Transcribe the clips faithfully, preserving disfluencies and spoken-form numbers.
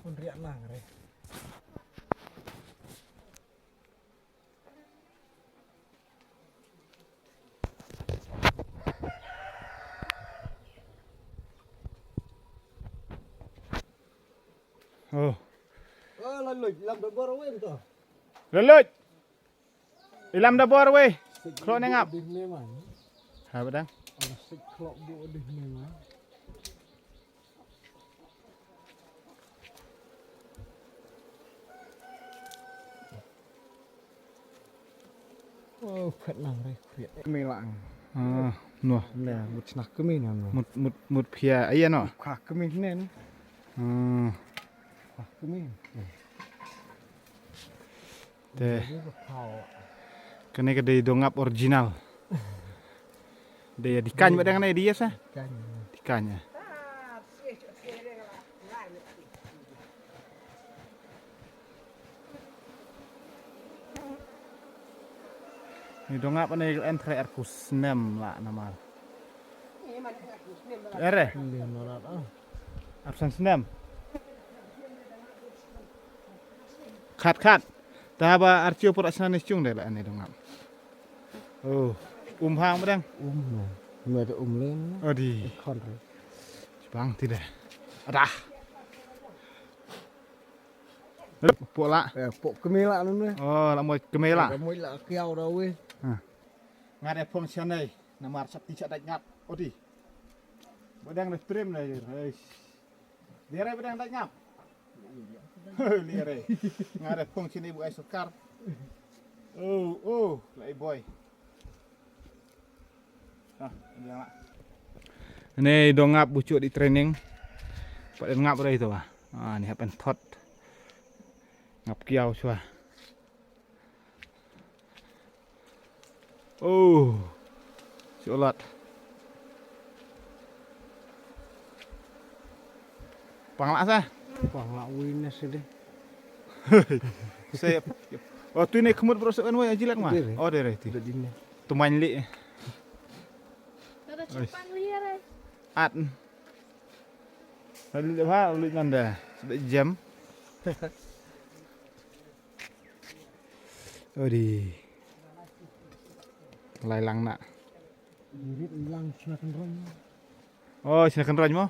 Pun riak nang re. Oh. Oh, laluj, lam da bor wen to. Laluj. Ilam da bor wei. Khlok ne ngap. Dih ne man. Ha, ba dang. Ada sik khlok bu dih ne man. Oh, khat nang re, khriat. Kmie lang. Ah, noh. Ne, mut snak kmie ne, noh. Mut, mut, mut phia, ai, noh. Kha kmie ne, noh. Hmm. Kha kmie. Te. Jadi, kha. Kane ka dei dongap original. Dei ya dikany ba dang ne dei ya sa? Dikany. Dikany ya. Ni dongap ne entre arku snem la namar. Ere? Arsan snem. Khat khat. Ta ba archiu por asna ne chung de la ne dongap. Oh, um hang ba dang. Um no. Me da um len. Oh di. Khon re. Chibang ti de. Adah. Pok la. Eh, pok kmie la nun ne. Oh, la moi kmie la. La moi la kiau da we. Ha. Nga de phong shanai. Namar sap ti sha dait ngap. Oh di. Ba dang de stream ne. Hei. Liare ba dang dait ngap. Liare. Nga de phong shanai bu ai sorkar. Oh, oh, la ai boy. Ah, ni dongap bucu di training. Pat dongap rai tu ah. Ah, ni hapen thot. Ngap kiau sua. Oh. Siolat. Pang la sa. Pang la win na sede. Sep. Oh, tu ni khmut bro sep wai ajilak ma. Dere. Oh, dere ti. Dere dine. Tumain li. Tata chapang li ya re. At. Lalu ha, lalu nanda. Sudah jam. Odi. Lai lang na. Irit lang sna kynrong. Oh, sna kynrong mo?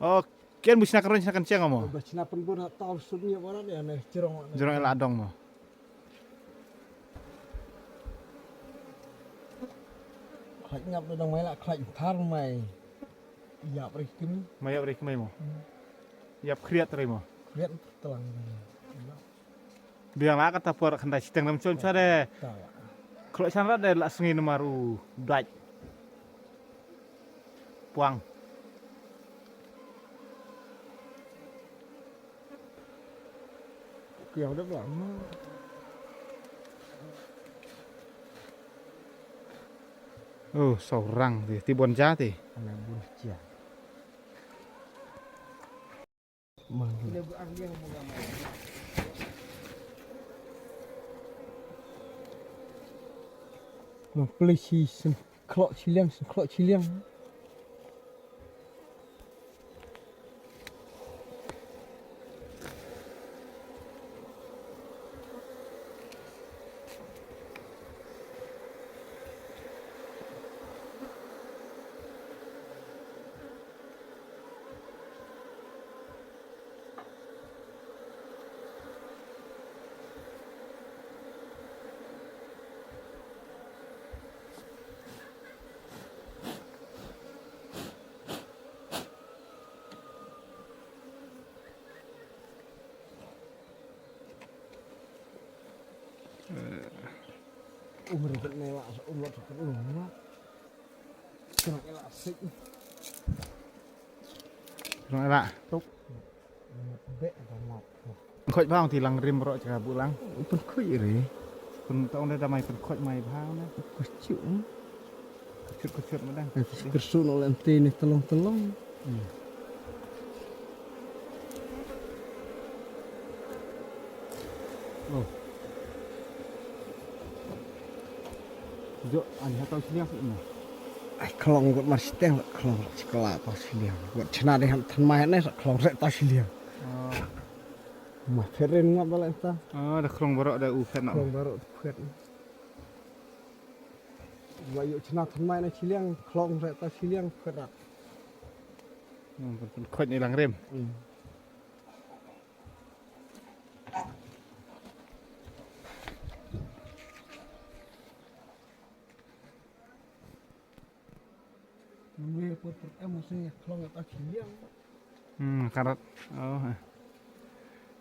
Oh, ken bu sna kynrong sna kyncheng mo? Ba sna pynbun ha taw sut ni barat ya ne, jerong. Jerong la dong mo. Khlait ngap dang mai la khlait thar mai. Yap ri kmie. Mai yap ri kmie mo. Yap khriat ri mo. Khriat telang. Biang la kata por khandai siteng nam chon chade. Khlok san rat de la sngi namar u dait. Puang. Kiau de bang. Oh, seorang ti, ti bon ja ti. Ana bon ja. Mang peli si sen klok chiliang, sen klok chiliang. Umur bet ne la, umur bet ne la. Kena ela sik. Kena ela. Tuk. Be da map. Khoj bang ti lang rim ro cha bu lang. Pun khoj ri. Pun tong da mai pun khoj mai bang na. Khoj chu. Khoj khoj ma dang. Khoj su no lem ti ni telong telong. Hmm. Oh. Jo, ani ha tau siliang sih ni. Ai, klong got mar siteng, klong sikla tau siliang. Got chena dei han than mai ne, klong re tau siliang. Oh. Mah phet rin ngap bala ta. Ah, da khlong baroh da u phet na. Khlong baroh phet. Wa yu chna than mai na chiliang khlong re ta chiliang phet rat. Hmm, pyn, pyn khot ni lang rim. Hmm. Nwe por por em se khlong ta chiliang. Hmm, karat. Oh.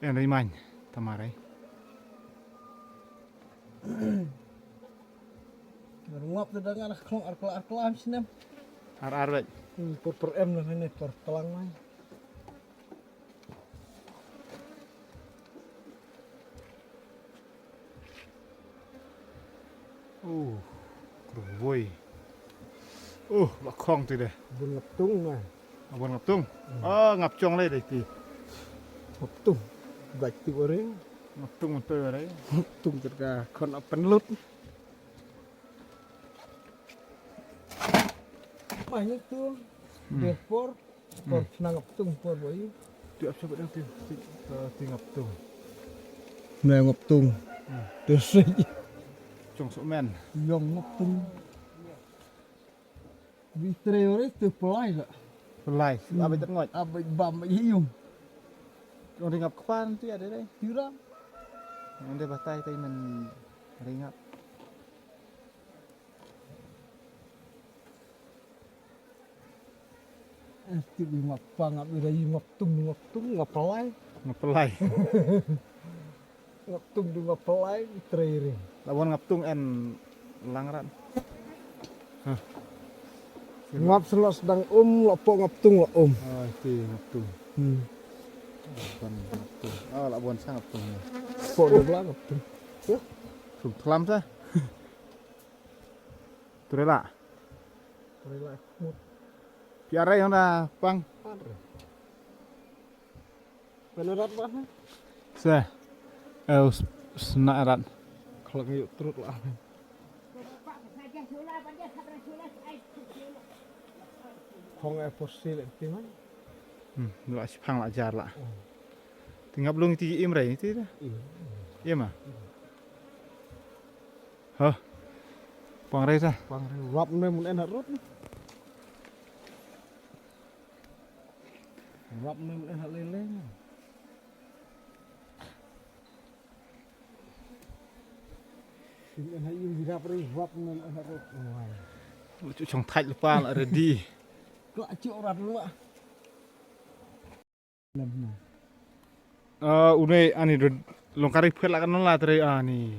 Yang ri main tamare. Ngap tu dengan khlong ar kla ar kla sinem. Ar ar wet. Hmm, por por em na ne por tlang mai. Uh, kru woi. Uh, la khong ti de. Bun ngap tung na. Ah, bun ngap tung. Hmm. Ah, ngap chong le de ti. Ngap tung. Bai ti ore. Ngap tung tu ore. Ngap tung ter ka khon apen lut. Mai ni tu. Hmm. De por. Por, hmm, chna ngap tung por boi. Tu ap sabat tu, tu, tu ngap tung. Nai ngap tung. Hmm. Tu si. Chong sok men. Yong ngap tung. Bi tre ore tu pelai sa. Pelai. Hmm. Abai tak ngot. Abai bam bai yung. Chong ri ngap kpan tu ya dei. Tira. Yang dei batai tai men ri ngap. Eh, ti bi ngap pa ngap ira i ngap tung ngap tung ngap pelai. Ngap pelai. Ngap tung du ngap pelai i trei ri. Lawan ngap tung en langrat. Hah. Ngap selo sedang um, la po ngap tung la um. Ah, ti ngap tung. Hmm. Lawan ngap tung. Ah, lawan sang ngap tung. Po de bla ngap tung. Huh? Tung telam sa. Trela. Trela mut. Piara yang da pang. Andre. Penorat ba ha? Se. Eh, us-, sna rat. Khlak yuk trut la. Khong e por si le ti man. Hmm, la shipang la jar la. Hmm. Ti ngap lung ti im rai ti da. Iya. Iya ma. Hah. Pang rai sa. Pang rai rap ne mun en hat rut. Rap ne mun en hat lele. Mun en hat yung rap rai rap ne mun en hat rut. Wai. Lu chu chong thait lu pa la ready. Kla chu rat lu. Ah, une ani do long kari phet la kan la tre ani.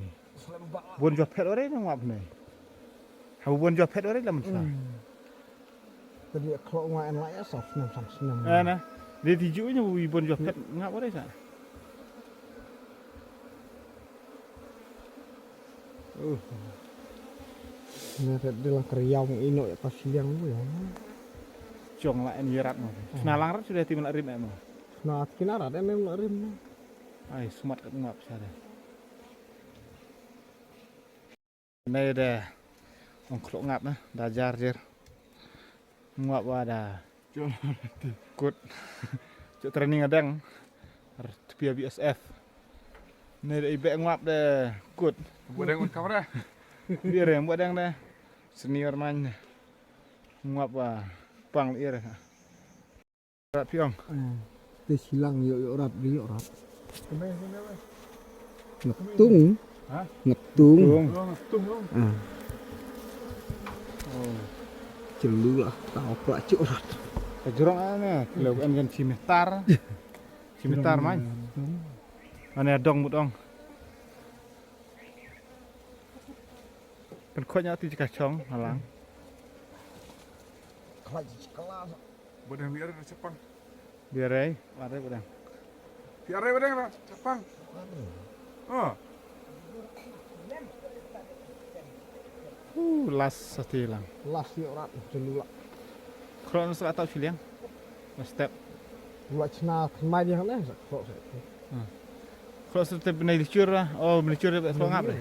Bon jua phet ore nang wap ne. Ha bon jua phet ore la man sa. Hmm. Tadi khlok nga en la ya saf nem sang snem. Eh, na. Dia tiju nya bon jua phet nga ore sa. Uh. Nga ret de lang kriaw ino ya ta siliang bu ya. Chong la en yerat mo. Hmm. Sna lang rat sudah ti mala rim em. Sna ti kina rat em em la rim. Ai, smat kat ngap sa de. Nei de ong khlok ngap na, da jar jer. Ngap wa da. Kut. Cuk training adang. Tpia B S F. Nei de i bek ngap de kut. Buat dang un kamera. Biar yang buat dang de. Senior man. Ngap wa pang ir. Rat piong. Eh, te silang yo yo rat de yo rat. Ngeptung. Ha? Ngeptung. Tung. Oh, ngeptung, oh. Ah. Oh. Chelula, tau pula cuk rat. Ka jrong ane, kelo en kan cimetar. Cimetar mai. Ane adong mut ong. Pen khot nya ti jika chong, halang. Khlai jika la. Bodang biar ada cepang. Biar ai, biar ai bodang. Biar ai bodang lah, cepang. Oh. Uh, las sati lang. Las yo rat, chelula. Khlok sa atau chiliang. Step. Khlok chna tmai dia ne, khlok sa. Hmm. Khlok sa te bnai lichur lah. Oh, bnai lichur ba khlok ngap le.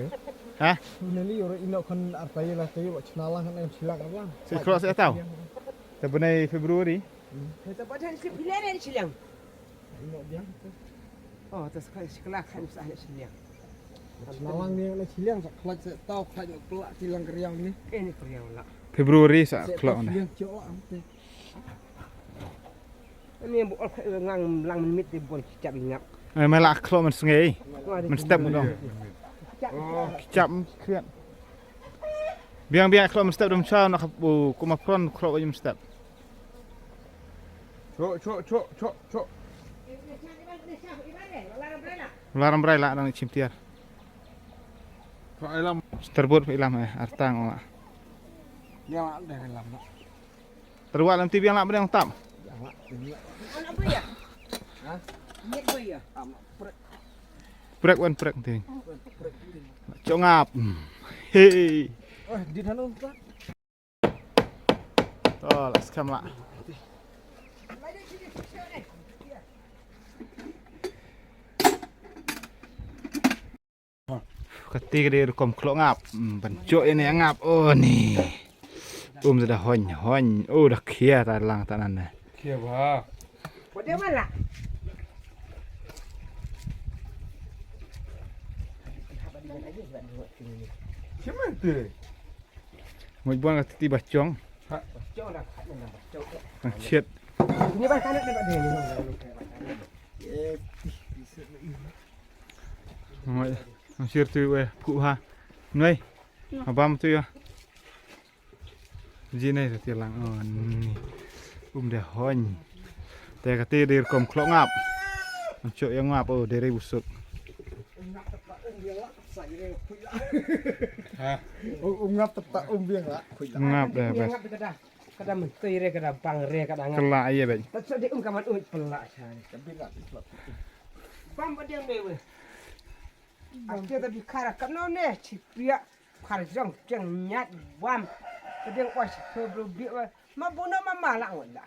Ha? Bnai li ora ino kan artai la te khlok chna lang ne silang apa. Si khlok sa atau. Te bnai February. Hmm. Te pada si pilihan silang. Ino dia. Oh, tas khlaiñ shi khlaiñ khlaiñ sa heh shiliang. Lang lang ni na shiliang sa khlaiñ sa tau khlaiñ na pla ki lang keriaw ni. Eh, ni keriaw la. February sa khlaiñ na. Shiliang chok la ante. Ni bu ol khlaiñ ngang lang min mit di bon ki chap ngap. Eh, mela khlaiñ man sngi. Man step dong. Ki chap kriat. Biang biang khlaiñ man step dong cha na bu kuma pron khlaiñ man step. Chok, chok, chok, chok, chok. Laram brai la nang chim tiar. Fa ilam. Sterbut fa ilam eh artang ola. Ya la de ilam la. Terwa lam ti biang la bring tam. Anak apa ya? Hah? Niat apa ya? Prek wan prek ti. Chongap. Hei. Oh, di dalam tak? To, la skhem la. Kati ka dei rukom khlok ngap. Hmm, ban jok ïa ne ngap. Oh ni. Um da hon hon. Oh da khia ta lang ta nan ne. Khia ba. Bodoh malah. Siapa tu? Moj buan ka titi bachong. Ha. Bachong dah kat dah bachong. Nang chet. Ini bah kanak dah kat dia ni. Eh, bisa lagi. Moj, nang shir tu weh, ku ha. Noi. Abam tu ya. Ji nei tu tilang. Oh, ni. Um de hon. Te kati dei rukom khlok ngap. Nang chok ïa ngap, oh, dei rei busuk. Ha. Um, um ngap tep ta um biang la. Ngap de bes. Ngap de kada. Kada mentui re, kada bang re, kada ngap. Kela ïa bes. Tat sa de um kaman um pela sa. Bam ba deng de we. Akhir ta bi kara kano ne chi pia. Kar jong jeng nyat bam. Ka deng wa chi pia bro bi wa. Ma buno ma ma la wa la.